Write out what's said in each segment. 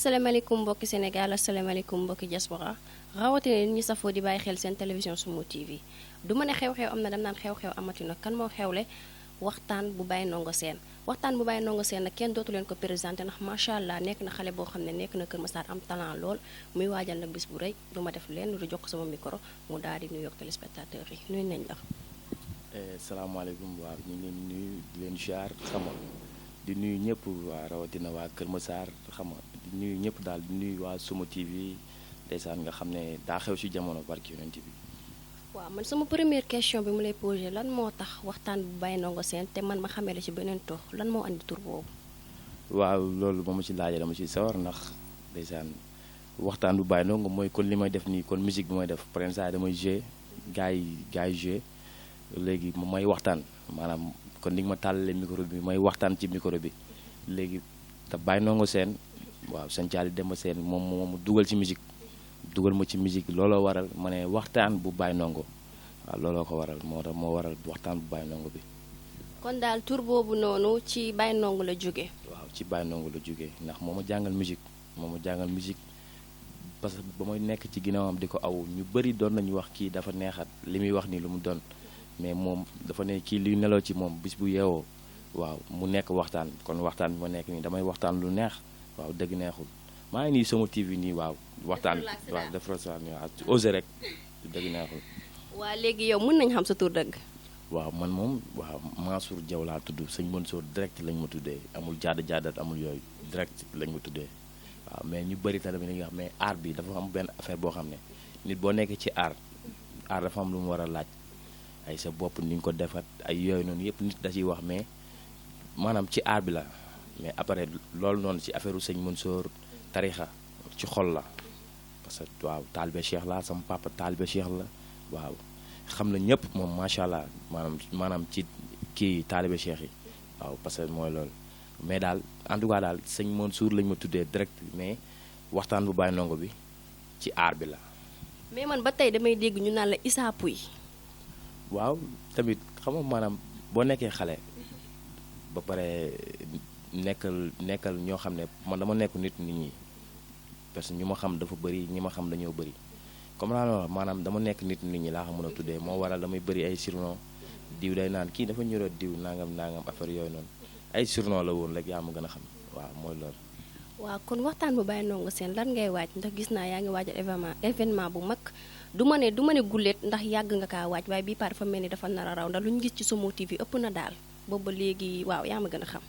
asalaamaaleykum mbokki Sénégal asalaamaaleykum mbokki diaspora rawatina nit ñi safoo di bàyyi xel seen télévision Somo TV du ma ne xew-xew am na dam naan xew-xew amatina kan moo xewle waxtaan bu Baye Ndongo seen waxtaan bu Baye Ndongo seen nag kenn dootu leen ko présenté ndax macha allah nekk na xale boo xam ne nekk na Kër Massar am talent lool muy waajal nag bis bu rëy du ma def leen lu jox ko sama micro mu daal di nuyoog téléspectateurs yi nuyu nañ la. salaamaaleykum waaw ñu ngi leen di nuyu di leen ziar xam nga di nuyu ñëpp waa rawatina waa Kër Massar xam nga di nuyu ñëpp daal di nuyu waa Somo TV ndeysaan nga xam ne daa xew ci jamono barki yonent bi. waaw man sama première question bi mu lay posé lan moo tax waxtaan bu Baye Ndongo seen te man ma xamee la ci beneen tur lan moo andi tur boobu. waaw loolu ba ma ci laajee dama ci sawar ndax ndeysaan waxtaan bu Baye Ndongo mooy kon li may def nii kon musique bi may def par exemple damay jouer gars yi jouer léegi may waxtaan maanaam kon ni nga ma tàllalee micro bi may waxtaan ci micro bi léegi te Baye Ndongo seen waaw sëñ Thiali Demba seen moom dugal ci musique dugal ma ci musique looloo waral ma ne waxtaan bu Baye Ndongo waaw looloo ko waral moo waral waxtaan bu Baye Ndongo bi. kon daal tur boobu noonu ci Baye Ndongo la jóge. waaw ci Baye Ndongo la jóge ndax moo ma jàngal musique parce que ba may nekk ci ginnaawam di ko aw ñu bëri doon nañu wax kii dafa neexat li muy wax nii lu mu doon mais moom dafa ne kii luy neloo ci moom bis bu yeewoo waaw mu nekk waxtaan kon waxtaan bi ma nekk nii damay waxtaan lu neex waaw dëgg neexul maa ngi nii Somo TV nii waaw waxtaan waaw def restaurant waaw osé rek dëgg neexul. waa léegi yow mën nañ xam sa tur dëgg. waaw man moom waaw Mansour Diaw laa tudd sëñ Mansour direct lañ ma tuddee amul jaadat amul yooyu direct lañ ma tuddee waaw mais ñu bëri tamit dañuy wax mais art bi dafa am benn affaire boo xam ne nit boo nekkee ci art dafa am lu mu war a laaj ay sa bopp ni nga ko defat ay yooyu noonu yëpp nit da ciy wax mais maanaam ci art bi la mais après loolu noonu ci affaire u sëñ Mansour tarixa ci xol la parce que waaw taalibe Cheikh la sama papa taalibe Cheikh la waaw xam na ñëpp moom macha allah maanaam ci kii taalibe Cheikh yi waaw parce que mooy loolu mais daal en tout cas daal sëñ Mansour lañ ma tuddee direct mais waxtaan bu Baye Ndongo bi ci art bi la. mais man ba tey damay dégg ñu naan la Issa Pouye. waaw tamit xam nga maanaam boo nekkee xale ba pare nekkal ñoo xam ne man dama nekk nit ñi parce que ñu ma xam dafa bëri ñi ma xam dañoo bëri comme naa maanaam dama nekk nit ñi laa xam mën a tuddee moo waral damay bëri ay surnom diw day naan kii dafa ñoroo diw nangam affaire yooyu noonu ay surnom la woon rek yaa ma gën a xam waaw mooy loolu. waaw kon waxtaan bu Baye Ndongo seen lan ngay waaj ndax gis naa yaa ngi waajal événement bu mag du ma ne guléet ndax yàgg nga kaa waaj waaye bii par dafa mel ni dafa nar a raw ndax lu ñu gis ci Somo TV ëpp na daal boobu ba léegi waaw yaa ma gën a xam.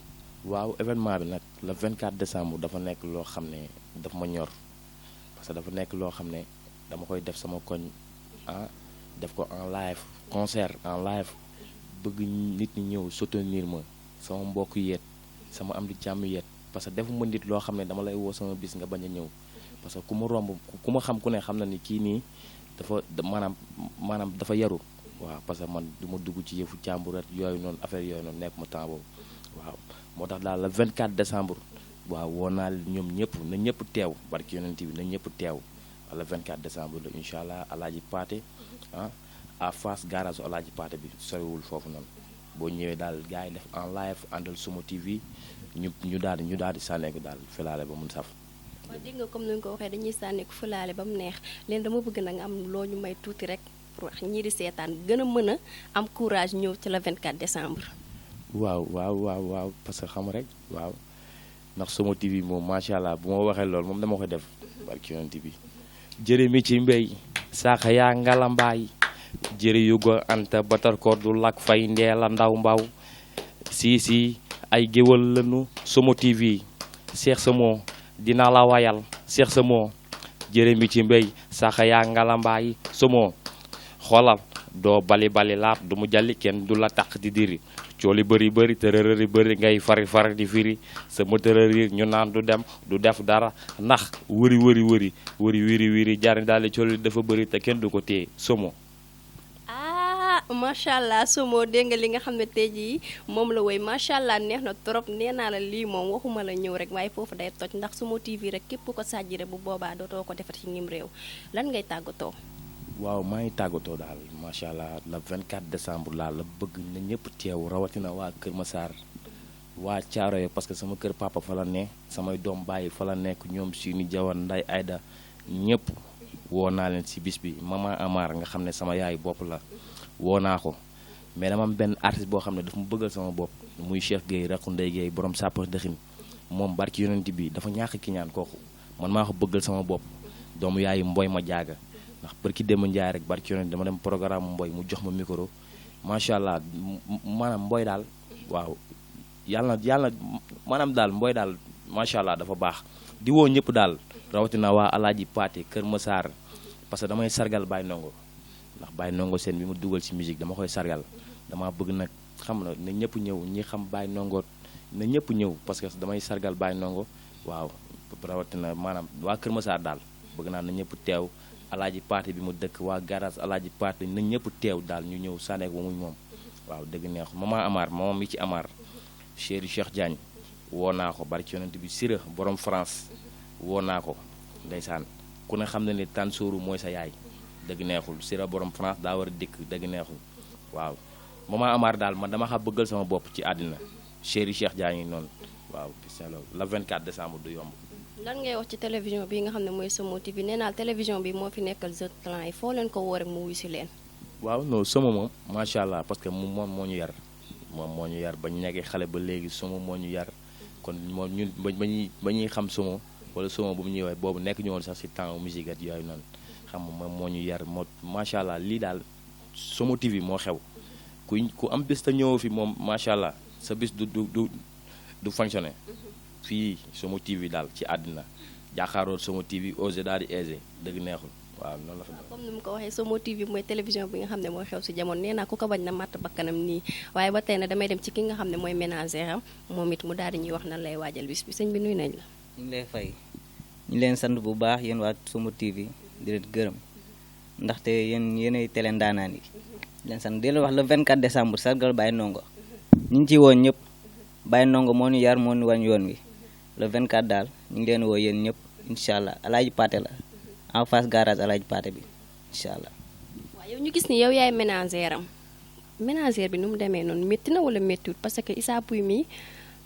waaw événement bi nag le 24 décembre dafa nekk loo xam ne daf ma ñor parce que dafa nekk loo xam ne dama koy def sama koñ def ko en live concert en live bëgg nit ñi ñëw soutenir ma sama mbokk yeet sama am di jàmm yeet parce que defuma nit loo xam ne dama lay woo sama bis nga bañ a ñëw parce que ku ma romb ku ma xam ku ne xam na ni kii nii dafa maanaam dafa yaru waaw parce que man du ma dugg ci yëfu jàmbur yooyu noonu affaire yooyu noonu nekk ma temps boobu waaw moo tax daal le 24 décembre waaw woo naa ñoom ñëpp na ñëpp teew barki yonent bi na ñëpp teew le 24 décembre la incha allah alaaji paate à face garage alaaji paate bi soriwul foofu noonu boo ñëwee daal gars yi def en live àndal Somo TV ñu daal di sànneeku daal filaale ba mun saf. waaw dégg nga comme ni nga ko waxee dañuy sànneeku filaale ba mu neex leen dama bëgg nag am loo ñu may tuuti rek pour ñii di seetaan gën a mën a am courage ñëw ci le 24 décembre. waaw parce que xam rek waaw ndax Somo TV moom macha allah bu ma waxee loolu moom dama koy def barki yonent bi jërë mi ci mbéy saaka yaa ngalambaay jërë yugo anta batarkoor du lak fay ndeela ndaw mbaw si ay géwal lanu Somo TV Cheikh Somo dina la wayal Cheikh Somo jërë mi ci mbéy saaka yaa ngalambaay Somo xoolal doo bali laat du mu jalli kenn du la tax di diri cooli bëri tërërëri bëri ngay fari di firi sama tërëri ñu naan du dem du def dara ndax wëri jari daal cooli dafa bëri te kenn du ko téye Somo. macha allah Somo dégg nga li nga xam ne tey jii moom la woy macha allah neex na trop nee naa la lii moom waxuma la ñëw rek waaye foofu day toj ndax Somo TV rek képp ko sàjjire bu boobaa dootoo ko defar ci ñim réew lan ngay tàggatoo. waaw maa ngi tàggatoo daal macha allah le 24 décembre laa la bëgg na ñëpp teew rawatina waa Kër Massar waa Thiaroye parce que sama kër papa fa la ne samay doom bàyyi fa la nekk ñoom Sini Jawan Nday Ayda ñëpp woo naa leen si bis bi Mama Amar nga xam ne sama yaay bopp la woo naa ko mais dama am benn artiste boo xam ne dafa mu bëggal sama bopp muy Cheikh Gueye rakku Ndeye Gueye borom sàppa dëxin moom barki yonent bi dafa ñàkk ki ñaan kooku man maa ko bëggal sama bopp doomu yaayu Mboy ma jaaga ndax barki démb njaay rek barki yonent dama dem programme Mboy mu jox ma micro macha allah maanaam Mboy daal waaw yàlla maanaam daal Mboy daal macha allah dafa baax di woo ñëpp daal rawatina waa Alaaji Paate Kër Masaar parce que damay sargal Baye Ndongo ndax Baye Ndongo seen bi mu dugal ci musique dama koy sargal dama bëgg nag xam na ne ñëpp ñëw ñi xam Baye Ndongo na ñëpp ñëw parce que damay sargal Baye Ndongo waaw rawatina maanaam waa Kër Masaar daal bëgg naa na ñëpp teew Alaaji Paate bi mu dëkk waa garage Alaaji Paate na ñëpp teew daal ñu ñëw sànneek ba muy moom waaw dëgg neexu Mama Amar moom mi ci Amar chéri Cheikh Diagne woo naa ko barki yonent bi Sira borom France woo naa ko ndeysaan ku ne xam na ne tan sóoru mooy sa yaay dëgg neexul Sira borom France daa war a dikk dëgg neexul waaw Mama Amar daal man dama xa bëggal sama bopp ci àddina chéri Cheikh Diagne noonu waaw le 24 décembre du yomb. lan ngay wax ci télévision bi nga xam ne mooy Somo TV nee naa télévision bi moo fi nekkal jeune talent yi foo leen ko woo rek mu wuy si leen. waaw non Somo moom macha allah parce que moom moo ñu yar moom moo ñu yar ba ñu nekkee xale ba léegi Somo moo ñu yar kon moom ñun ba ñuy xam Somo wala Somo bu mu ñëwee boobu nekk ñu woon sax si temps musique at yooyu noonu xam nga moom moo ñu yar moo macha allah lii daal Somo TV moo xew ku am bis te ñëwoo fi moom macha allah sa bis du fonctionner fii Somo TV daal ci àddina jàkkaaroo Somo TV osé daal di aisé dëgg neexul waaw noonu la fa. comme ni mu ko waxee Somo TV mooy télévision bi nga xam ne mooy xew si jamono nee naa ku ko bañ na matt bakkanam nii waaye ba tey ne damay dem ci ki nga xam ne mooy ménagère am moom it mu daal di ñuy wax nan lay waajal bis bi sëñ bi nuyu nañ la. ñu ngi lay fay ñu leen sant bu baax yéen waa Somo TV di leen gërëm ndaxte yéenay télé ndaanaan yi di leen sant di leen wax le 24 décembre sargal Baye Ndongo ñu ngi ciy woon ñëpp Baye Ndongo moo ñu yar moo ñu wañ yoon wi le 24 daal ñu ngi leen woo yéen ñëpp incha allah Alaaji Paate la en face garage Alaaji Paate bi incha allah. waaw yow ñu gis ni yow yaay ménagère am ménagère bi nu mu demee noonu métti na wala méttiwul parce que Issa Pouye mi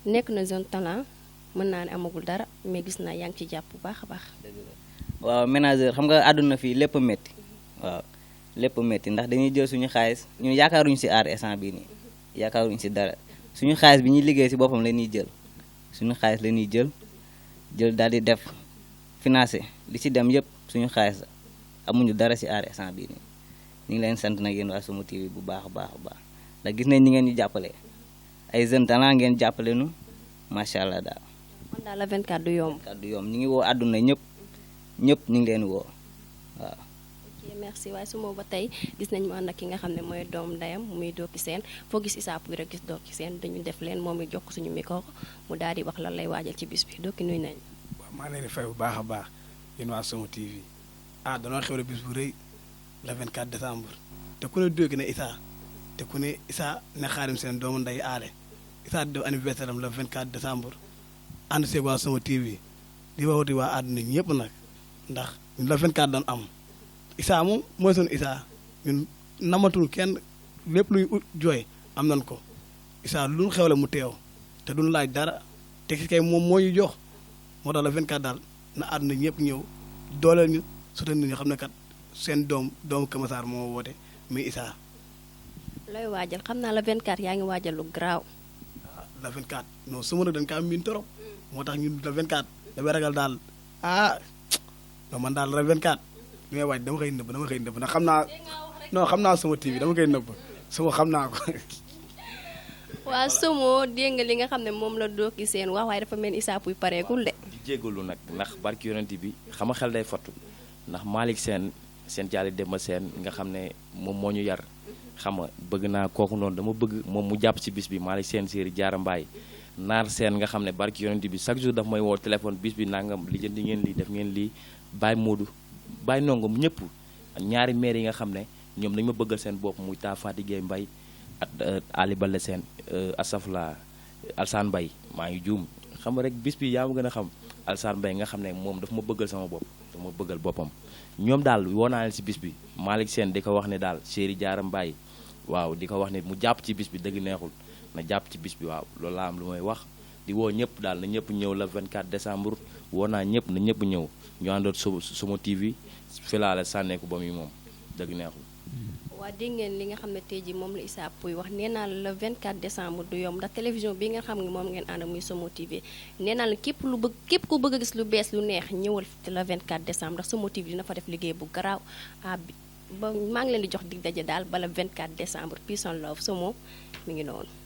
nekk na jeune talent mën naa ne amagul dara mais gis naa yaa ngi ci jàpp bu baax a baax. waaw ménagère xam nga àdduna fii lépp métti waaw lépp métti ndax dañuy jël suñu xaalis ñun yaakaaruñu si aar instant bii nii yaakaaruñu si dara suñu xaalis bi ñuy liggéey si boppam la ñuy jël suñu xaalis la ñuy jël daal di def financé li ci dem yëpp suñu xaalis amuñu dara si aar instant bii nii ñu ngi leen sant nag yéen waa Somo TV bu baax a baax a baax ndax gis nañ ñi ngeen ñu jàppale ay jeunes talent ngeen jàppale nu macha allah daal. man daal la 24 du yomb. 24 du yomb ñu ngi woo àdduna ñëpp ñu ngi leen woo waaw. ok merci waaye su ma ba tey gis nañ mu ànd ak ki nga xam ne mooy doom ndeyam muy Dooki Seen foo gis Issa Pouye rek gis Dooki Seen dañu def leen moom it jox ko suñu micro mu daal di wax lan lay waajal ci bis bi Dooki nuyu nañ. waaw maa ngi leen di fay bu baax a baax yéen waa Somo TV danoo xewle bis bu rëy le 24 décembre te ku ne Dooki ne Issa te ku ne Issa ne Xaadim Seen doomu ndey aale Issa di def anniversaire am le 24 décembre ànd seeg waa Somo TV di wawati waa àdduna ñëpp nag ndax ñun le 24 doon am Issa moom mooy sunu Issa ñun namatul kenn lépp luy jooy am nañ ko Issa lu ñu xewle mu teew te duñ laaj dara te ki kay moom moo ñu jox moo tax le 24 daal na àdduna ñëpp ñëw dooleel ñu soutenir ñu xam ne kat seen doomu Kër Massar moo woote muy Issa. looy waajal xam naa le 24 yaa ngi waajal lu garaaw. le 24 non su ma nag dañ kaa miin trop moo tax ñun le 24 damay ragal daal non man daal le 24 li may waaj dama koy nëbb ndax xam naa non xam naa Somo TV dama koy nëbb Somo xam naa ko. waa Somo dégg nga li nga xam ne moom la Dooki Seen wax waaye dafa mel ni Issa Pouye pareegul de. di jégalu nag ndax barki yonent bi xam nga xel day fottu ndax Malick seen jaali Demba Seen nga xam ne moom moo ñu yar xam nga bëgg naa kooku noonu dama bëgg moom mu jàpp ci bis bi Malick Seen séeri jaara mbaay naar seen nga xam ne barki yonent bi chaque jour daf may woo téléphone bis bi nangam li jëndi ngeen lii def ngeen lii Baye Modou Baye Ndongo ñëpp ñaari maire yi nga xam ne ñoom dañu ma bëggal seen bopp muy taa Fati Gueye Mbaye ak Ali Bale Seen asafla Alsaan Mbaye maa ngi juum xam nga rek bis bi yaa ma gën a xam Alsaan Mbaye nga xam ne moom dafa ma bëggal sama bopp dafa ma bëggal boppam ñoom daal woo naa leen si bis bi Malick Seen di ko wax ne daal chéri jaara Mbaye waaw di ko wax ne mu jàpp ci bis bi dëgg neexul na jàpp ci bis bi waaw loolu laa am lu may wax di woo ñëpp daal na ñëpp ñëw le 24 décembre woo naa ñëpp na ñëpp ñëw ñu àndoon Somo TV filaale sànneeku ba muy moom dëgg neexul. waa dégg ngeen li nga xam ne tey jii moom la Issa Pouye wax nee naa la le 24 décembre du yomb ndax télévision bi nga xam ne moom ngeen ànd muy Somo TV nee naa la képp ku bëgg a gis lu bees lu neex ñëwal le 24 décembre ndax Somo TV dina fa def liggéey bu garaaw ba maa ngi leen di jox dig daje daal ba le 24 décembre peace and love Somo mi ngi noonu.